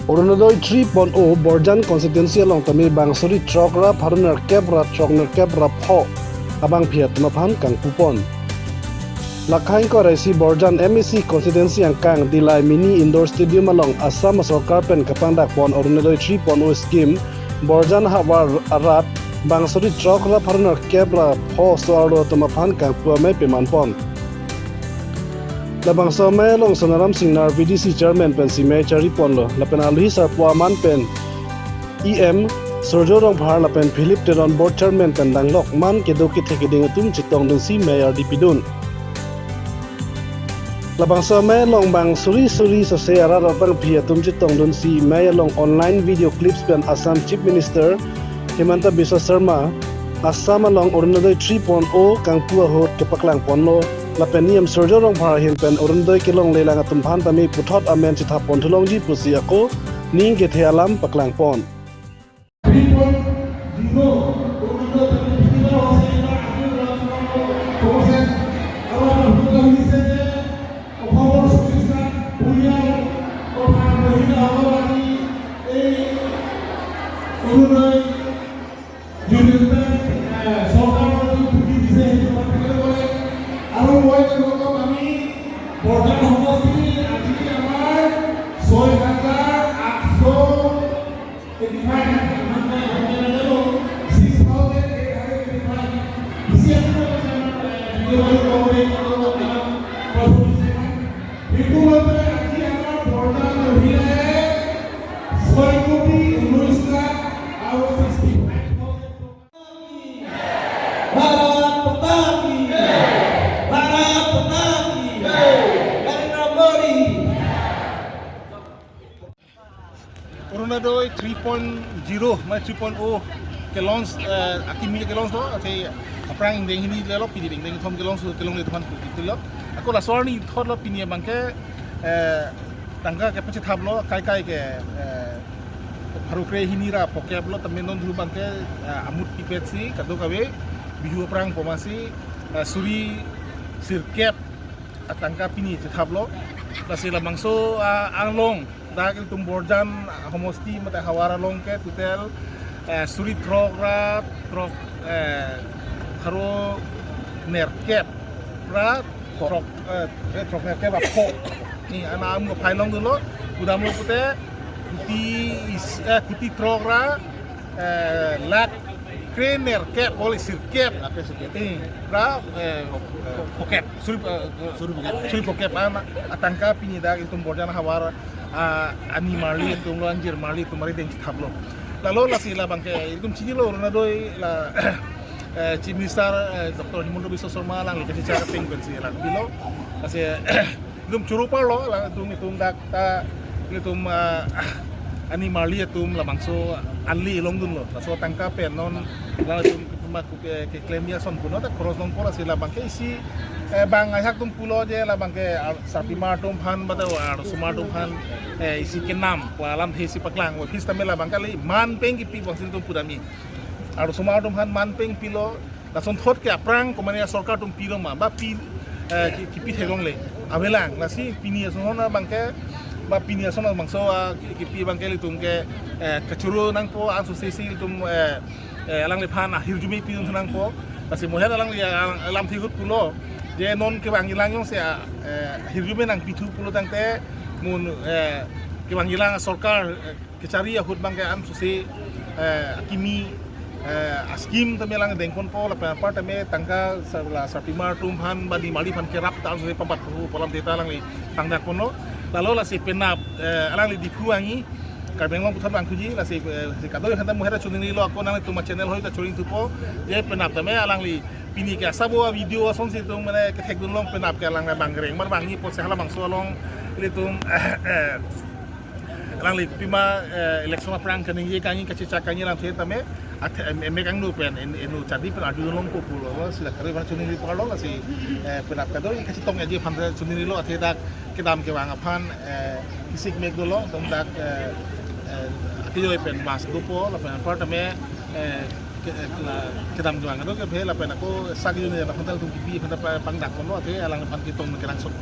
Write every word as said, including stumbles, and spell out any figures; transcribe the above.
Orunodoi three point o Borjan constituency along tame bang suri throk ra pharo nerkep ra throk nerkep ra pho abangpi atum aphan kangpupon. Lakha ingkoi ra isi Borjan M A C constituency angkang Dillai Mini Indoor Stadium along Assam sorkar pen kapangdakpon Orunodoi three point o scheme Borjan havar arat bang suri throk ra pharo nerkep ra pho so-arlo atum aphan kangpu amei pemanpon. Labangso amei along Sonaram Singnar V D C chairman pensi mei chariponlo. Lapen alohi sarpo aman pen E M Surjya Rongphar lapen Philip Teron board chairman pen danglok man kedo kethe keding atum chetongdunsi mei ardi pidun. Labangso amei along bang suri suri sose arat abangpi atum chetongdunsi mei along online video clips pen Assam Chief Minister Himanta Biswa Sarma Assam along Orunodoi three point o kangpu ahut kepaklangponlo, lapen E M Surjya Rongphar ahin pen Orunodoi kelonglelang atum aphan tame puthot amen chethappon thulongji pusi ako ning kethe alam paklangpon. Three point zero, Orunodoi twenty twenty-one, অসমৰ চৌত্ৰিশটা পৰিয়াল তথা মহিলাসকল আজি এই অৰুণোদয় যোজনাত, এ, চৰকাৰৰ যি পুঁজি দিছে, সেইটো কথা তেখেতে ক'লে। আৰু মই তেওঁলোকক আমি বৰজান সমষ্টিত আজি আমাৰ ছয় হাজাৰ আঠশ eighty five, six thousand eight hundred eighty five। বিচি আছে, আমাৰ, এ, বিডিঅ' কংগ্ৰেছ, আমাৰ প্ৰথম দিছে। সেইটো লৈ পেলাই আজি আমাৰ বৰজান মহিলায়ে ছয় কোটি ঊনৈশ লাখ আৰু ছিক্সটি ফাইভ থাউজেণ্ড টকা। ভাৰত মাতা কি জয়! ভাৰত মাতা কি জয়! নৰেন্দ্ৰ Modi. Orunodoi three point zero, mane three point o ke launch, eh, akimi ke launch lo, athe aphrang ingdeng hini lelo, pini ingdeng kethom ke launch, kelongle atum aphan pu-, pilo. Ako laso arni thotlo pini abangke, eh, tangka kepachethaplo, kaikai ke, eh, pharo kre hini ra phokep lo, tame non thu abangke, eh, amut pipetsi, kadokave, Bihu aphrang pomasi, eh, suri sirkep atangka pini chethaplo. Lasi labangso, ah, along dak ilitum Borjan homosti mate havar along ke total, eh, suri throk ra throk, eh, pharo nerkep ra throk, eh, eh, throk nerkep ra pho. Ni ana am phai longdunlo, kudamlo pute kuti is, eh, kuti throk ra, eh, lakh kre nerkep, bole sirkep. Lakh kre sirkep. Eh, ra, eh, phokep. Suri, eh, suri phokep. Suri phokep an atangka pini dak ilitum Borjan havar, ah, animarli atumlo, anjirmarli atum ari deng chethaplo. Lalo lasi labangke ilitum chinilo Orunodoi la, eh, Chief Minister, eh, Doctor Himanta Biswa Sarma alangli kachechak ateng pensi alang pilo. Lasi ilitum choro parlo, latum, itum dak ta, itum, ah, animarli atum labangso ali longdunlo. Laso tangka pen non latum itum ma ku ke, keklem ya son puno ta khoros longpo, lasi labangke isi, eh, bang ajahak atum pulo je labangke, ah, sarpimar atum aphan, bata, ah, arlosomar atum aphan, eh, isi kenam pu alamthe isi paklang. Office tame labangke kali man peng kipi bangsin atum pudami. Arlosomar atum aphan man peng pilo, lasonthot ke aphrang komane sorkar atum pilo ma, ba pi, eh, ki-, kipi theklongle. Avelang, lasi pini ason abangke, ba pini ason abangso, ah, ki-, kipi abangke ilitum ke, eh, kachoro nangpo, ansose si ilitum, eh, eh, alangliphan ahirjume pidun nangpo. Lasi moher alangli, ah, alamthe ahut pulo, je non kevang ilang jongsi, ah, eh, ahirjume nangpithu pulo tangte, mun, eh, kevang ilang sorkar, eh, kechari ahut abangke ansose, eh, akimi, eh, ascheme tame alang dengponpo, lapen apar tame tangka sa-, la sarpimar atum aphan ba animarli aphan kerap ta ansose pambat pu pu alamthe ta alangli pangdakponlo. Lalo lasi penap, eh, alangli Diphu anghi, Karbi Anglong puthot vangthuji, lasi, eh, si kadoi aphanta moher choningrilo, ako nanglitum achannel hoi ta choningthupo, je penap tame alangli pini ke asabo avideo asonsi itum mane kethekdunlong, penap ke alang bang reng mar bang ni posi halabangso along ilitum, eh, alangli pima, eh, election aphrang kaningje kangni, kachechak kangni alamthe tame, athe, em, M A kangno pen, en-, eno chadi pen arjulongpo pulo, si la kare aphan choningri parlo, lasi, eh, penap kadoi kachetong aji aphanta choningrilo, athe dak kedam kevang aphan, eh, kisik mek dolo, atum dak, eh, eh, akejoi pen mas dopo, lapen apar tame, eh, ke-, eh, la kedam kevang do ke phe, lapen ako sak yun ya, lapen atum kipi aphanta pa-, pangdakponlo, athe alangliphan ketong kenangsot.